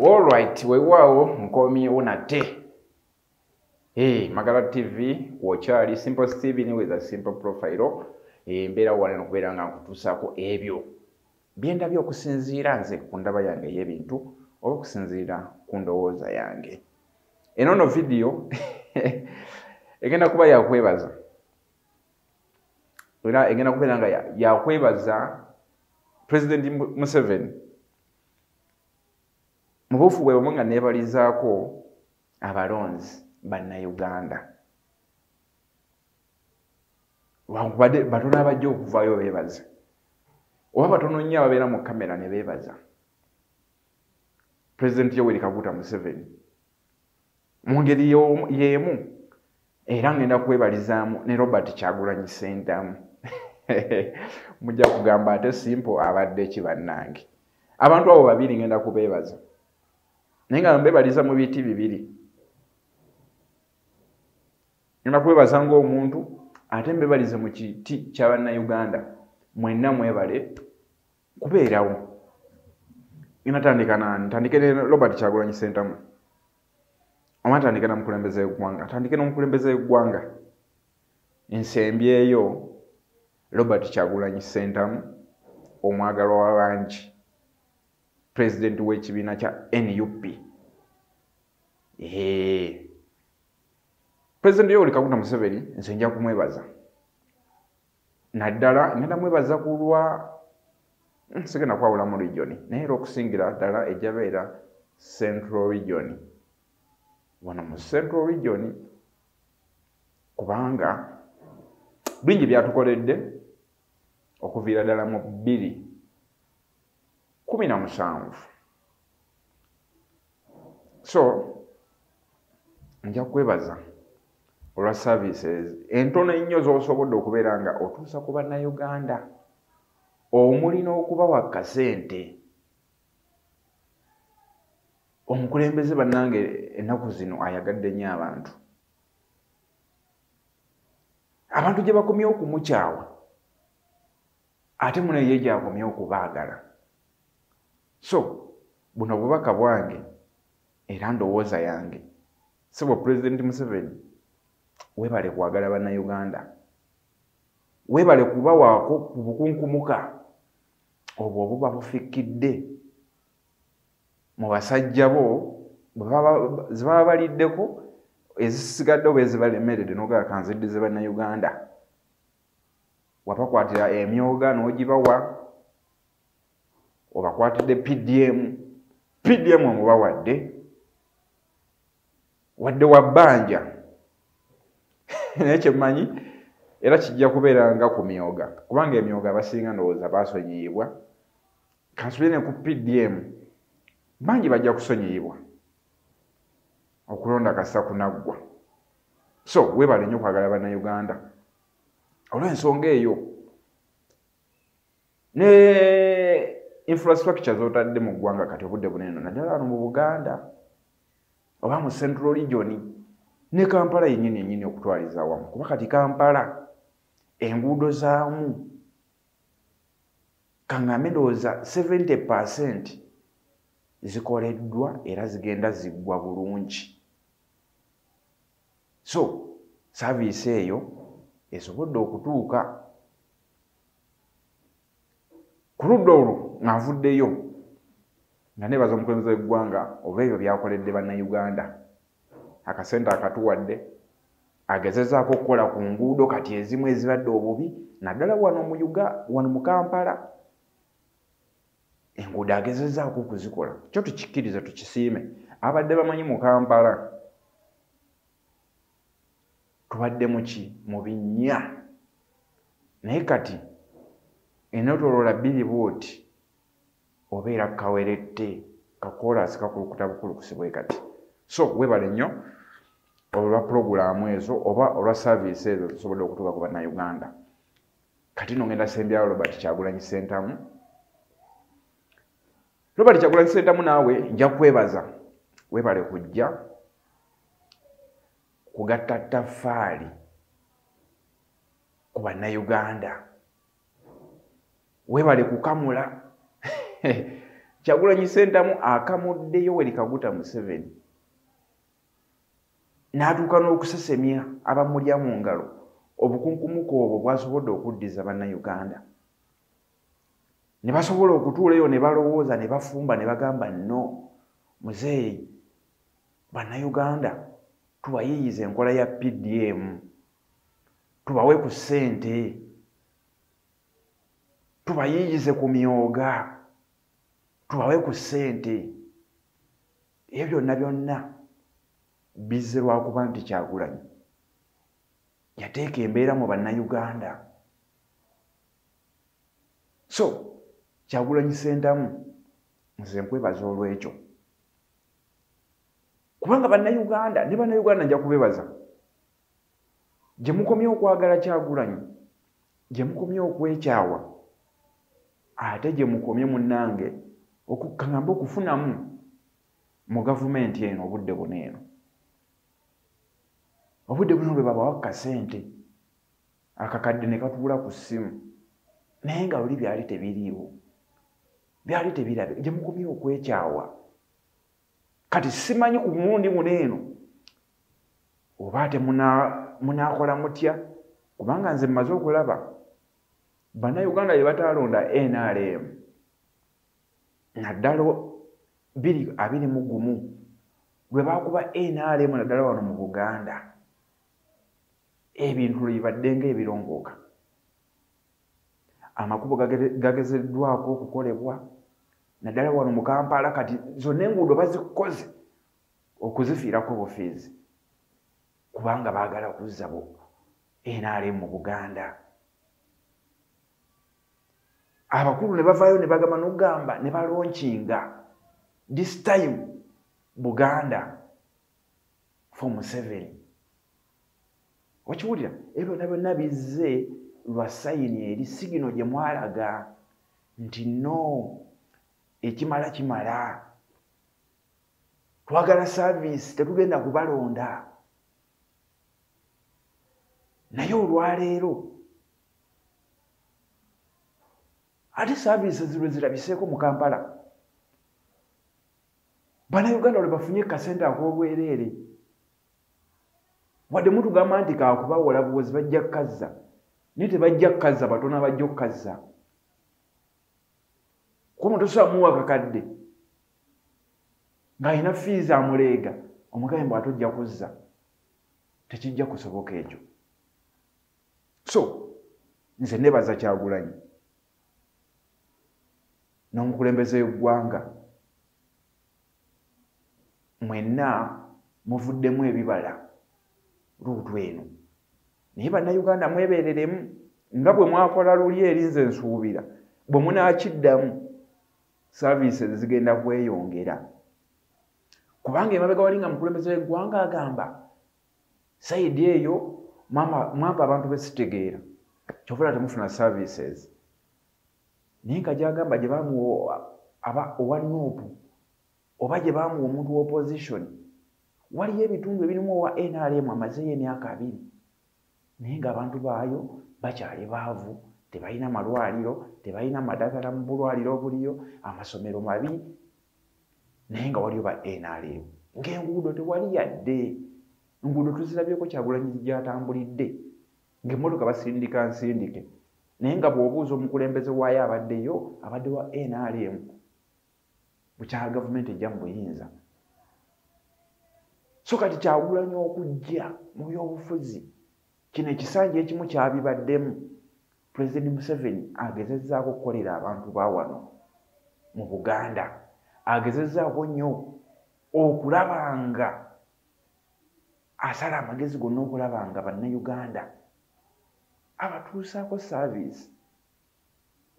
Alright, weewaawo nkomyewo nate. Hey, Magala TV wokyali Simple Steven with a simple profile. Embeera wano okubeera nga nkutuusaako ebyo byendabye okusinziira nze ku ndaba yange ey'ebintu oba okusinziira ku ndowooza yange. Eno no vidiyo egenda kuba yakwebaza, era egenda kubeera nga yakwebaza President Museveni mu buufu bwe bumu nga neebalizaako abalonzi bannayuganda. Wankubadde batono abajja okuvaayo beebaze, oba batono nnyo ababeera mu kamera ne beebaza President Yoweri Kaguta Museveni. Mu ngeri y'emu era ngenda kwebalizaamu ne Robert Kyagulanyi Ssentamu. Mujja kugamba ate Simple abadde ki bannange. Abantu abo babiri ngenda kubeebaza, naye nga mbeebaliza mu biti bibiri. Ngenda kwebaza ng'omuntu, ate mbebalize mu kiti kya bannayuganda. Mwenna mwebale kubeerawo. Ngenda tandika nani? Ntandike ne Robert Kyagulanyi Ssentamu, oba ntandike na mukulembeze w'eggwanga? Ntandike n'omukulembeze w'eggwanga. Nsembyeyo Robert Kyagulanyi Ssentamu, omwagalwa wa bangi, pulezidenti w'ekibiina kya NUP. Pulezidenti Yoweri Kaguta Museveni nze nja kumwebaza, naddala ngenda mwebaza ku lwa sigenda kwawula mu region, naye era okusingira ddala ejja beera Central Region. Wano mu Central Region, kubanga bingi byatukoledde okuviira ddala mu 2017. So nja kwebaza olwa services entono ennyo z'osobodde okubeera nga otuusa ku bannayuganda, omuli n'okubawa kasente. Omukulembeze bannange ennaku zino ayagadde nnyo abantu. Abantu gye bakomye okumukyawa, ate muno ye gyakomye okubaagala. So buno bubaka bwange era ndowooza yange. Sebo Pulezidenti Museveni, weebale kwagala bannayuganda, weebale kubawaako ku bukunkumuka obwo obuba bufikkidde mu basajja bo ze baba baliddeko, ezisigadde oba ezibalemeredde, n'ogamba kanziddize bannayuganda. Wabakwatira emyoga n'ogibawa, obakwatidde PDM, PDM omubawadde wadde wa bbanja, naye kyemmanyi era kijja kubeera nga ku myoga, kubanga emyoga abasinga ndowooza basonyiyibwa. Kansubire ne ku PDM bangi bajja kusonyiyibwa okulonda kasa kunaggwa. So weebale nnyo okwagala bannayuganda olw'ensonga eyo ne infrastructure z'otadde mu ggwanga kati obudde bunene, naddala wano mu Buganda oba mu Central Region ne Kampala yennyini yennyini okutwaliza awamu, kuba kati Kampala enguudo zaamu kaŋŋambe ndowooza 70% zikoleddwa era zigenda ziggwa bulungi. So service eyo esobodde okutuuka ku ludda olwo. Nga nvuddeyo nga neebaza omukulembeze w'eggwanga olw'ebyo byakoledde bannayuganda, akasente akatuwadde, agezezaako okukola ku nguudo kati ezimu ezibadde obubi, naddala wano mu wano mu Kampala enguudo agezezaako okuzikola. Kyo tukikkirize, tukisiime. Abadde bamanyi mu Kampala tubadde muki mu binnya, naye kati enotoloola bbiri bwoti obeera kawerette kakoolaasi kakulukuta bukulukusi bwe kati. So weebale nnyo olwa pulogulaamu ezo oba olwa service ezo zisobodde okutuuka ku bannayuganda. Kati no ngenda sembyawo Robert Kyagulanyi Ssentamu. Robert Kyagulanyi Ssentamu, naawe nja kwebaza, weebale kujja kugatta ttaffaali ku bannayuganda, weebale kukamula. Kyagulanyi Ssentamu akamudde Yoweri Kaguta Museveni n'atuuka n'okusesemya abamulya mu ngalo. Obukunkumuka obwo bwasobodde okuddiza Bannayuganda ne basobola okutuulayo ne balowooza ne bafumba ne bagamba, no muzeeyi, Bannayuganda tubayiiyize enkola ya PDM, tubawe ku ssente, tubayiiyize ku myoga, tubawe ku ssente. Ebyo byonna byonna bizze lwakuba nti Kyagulanyi yateeka embeera mu Bannayuganda. So Kyagulanyi Ssentamu, nze nkwebaza olw'ekyo, kubanga Bannayuganda ne Bannayuganda nja kubebaza gye mukomye okwagala Kyagulanyi, gye mukomye okwekyawa, ate gye mukomye munnange okukaŋŋamba okufunamu mu gavumenti eno obudde buno eno. Obudde buno lwe babawa kasente akakadde ne katuula ku ssimu, naye nga luli byali tebiriiwo, byali tebirabe. Gye mukomye okwekyawa. Kati simanyi ku mulundi guno eno oba ate munaakola mutya, kubanga nze mmaze okulaba Bannayuganda bye bataalonda NRM naddala 2021 lwe baakuba NRM naddala wano mu Buganda, ebintu lwe bibadde ng'ebirongooka. Amakubo gagezeddwako okukolebwa naddala wano mu Kampala. Kati zonna enguudo bazikoze okuzifiirako obufiizi kubanga baagala kuzza NRM mu Buganda. Abakulu ne bavaayo ne bagamba n'okugamba ne balaunchinga, this time Buganda for Museveni. Okiwulira? Ebyo byonna byonna bizze lwa sign eri signal gye mwalaga nti no, ekimala kimala, twagala service, tetugenda kubalonda. Naye olwaleero ate services lwe zirabiseeko mu Kampala, Bannayuganda lwe bafunye kasente ak'obwereere, wadde mutugamba nti kakubawola buwozi bajja kukazza, naye tebajja kukazza, batono bajja okukazza. Kuba tosobola muwa kakadde ng'alina fees amuleega, omugambe mbu ate ojja kuzza, tekijja kusoboka ekyo. So nze nebaza Kyagulanyi n'omukulembeze w'eggwanga, mwenna muvuddemu ebibala route eno. Naye Bannayuganda mwebeereremu nga bwe mwakola luli eri. Nze nsuubira bwe munaakiddamu, services zigenda kweyongera, kubanga emabega wali nga mukulembeze w'eggwanga agamba side eyo mwampa abantu besitegeera, kyovula temufuna services. Naye nga gyagamba gye bamuwa owa NUP oba gye bamuwa omuntu wa opposition, waliyo ebitundu ebirimu owa NRM amazeeyo emyaka 20, naye ng'abantu baayo bakyali baavu, tebalina malwaliro, tebalina madagala mu bulwaliro obuliyo, amasomero mabi, naye nga waliyo ba NRM. Ng'enguudo tewali yadde enguudo tuzirabyeko Kyagulanyi gyatambulidde, ng'emmotoka basindika nsindike, naye nga bw'obuuza omukulembeze waayo abaddeyo, abadde wa NRM bukyala gavumenti ejja mu buyinza. So kati Kyagulanyi okujja mu byobufuzi kino ekisanja ekimu kyabibaddemu, Pulezidenti Museveni agezezzaako okukolera abantu ba wano mu Buganda, agezezzaako nnyo okulaba nga asala amagezi gonna okulaba nga Bannayuganda abatuusaako service.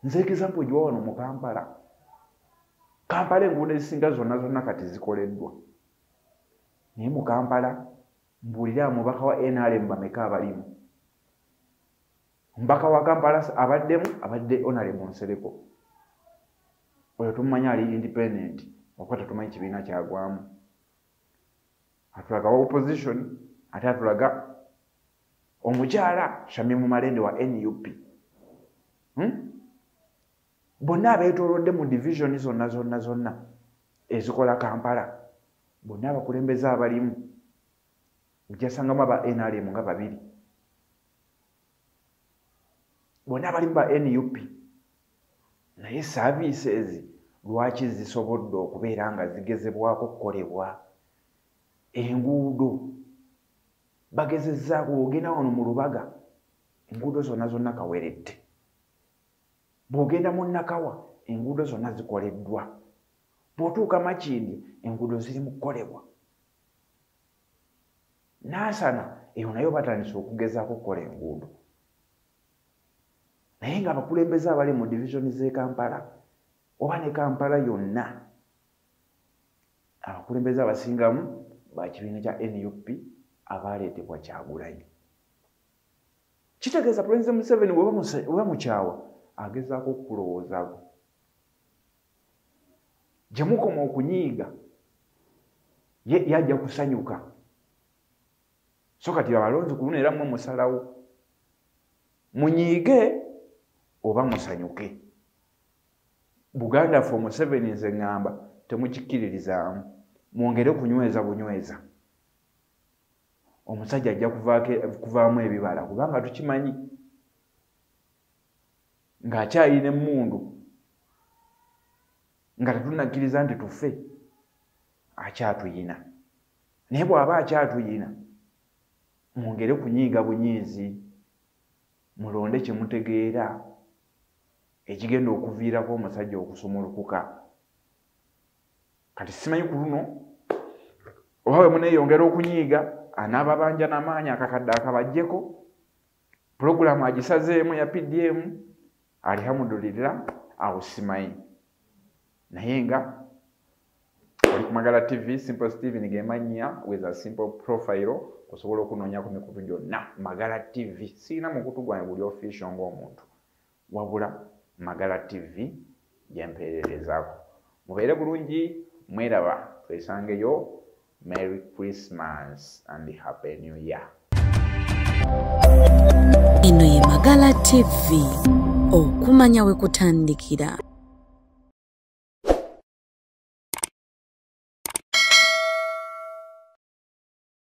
Nze example giwa wano mu Kampala. Kampala enguudo ezisinga zonna zonna kati zikoleddwa, naye mu Kampala mbuulira omubaka wa NRM bameka abalimu? Omubaka wa Kampala abaddemu abadde Honorable Nsereko, oyo tumumanyi ali independent, okuba tetumanyi kibiina kyagwamu, atulaga wa opposition. Ate atulaga omukyala Shamim Malende wa NUP, Bonna abeetoolodde mu divisioni zonna zonna zonna ezikola Kampala, bonna abakulembeze abalimu ojasangamu aba NRM nga 2, bonna abalimu ba NUP. Naye services lwaki zisobodde okubeera nga zigezebwako okukolebwa? Enguudo bagezezzaako, bw'ogenda wano mu Lubaga enguudo zonna zonna kaweredde, bw'ogenda mu Nakawa enguudo zonna zikoleddwa, bw'otuuka Makindye enguudo ziri mu kukolebwa, Nansana eyo nayo batandise okugezaako okukola enguudo. Naye ng'abakulembeze abali mu divisioni z'e Kampala oba ne Kampala yonna, abakulembeze abasingamu ba kibiina kya NUP abaleetebwa Kyagulanyi. Kitegeeza Pulezidenti Museveni bwe bamukyawa agezaako okukulowoozaako. Gye mukoma okunyiiga ye yajja kusanyuka. So kati abalonzi ku luno era mmwe musalawo, munyiige oba musanyuke. Buganda for Museveni nze ŋŋamba temukikkiririzaamu, mwongere kunyweza bunyweza. Omusajja ajja kuvaamu ebibala, kubanga tukimanyi ng'akyalina emmundu, nga tetunnakkiriza nti tufe, akyatuyina. Naye bw'aba akyatuyina, mwongere kunyiiga bunyiizi, mulonde kye mutegeera ekigenda okuviirako omusajja okusumulukuka. Kati simanyi ku luno oba bwe muneeyongera okunyiiga anaababanja n'amaanyi akakadde akabaggyeko, pulogulaamu agisazeemu ya PDM, alhamdulillah, awo simanyi. Naye nga oli ku Magala TV, Simple Steven gemannya with a simple profile, osobola okunoonya ku mikutu gyonna Magala TV. Sirina mukutu gwange guli official ng'omuntu, wabula Magala TV gyempeererezaako. Mubeere bulungi, mweraba, twesangeyo. Merry Christmas and Happy New Year. Eno ye Magala TV, okumanya we kutandikira.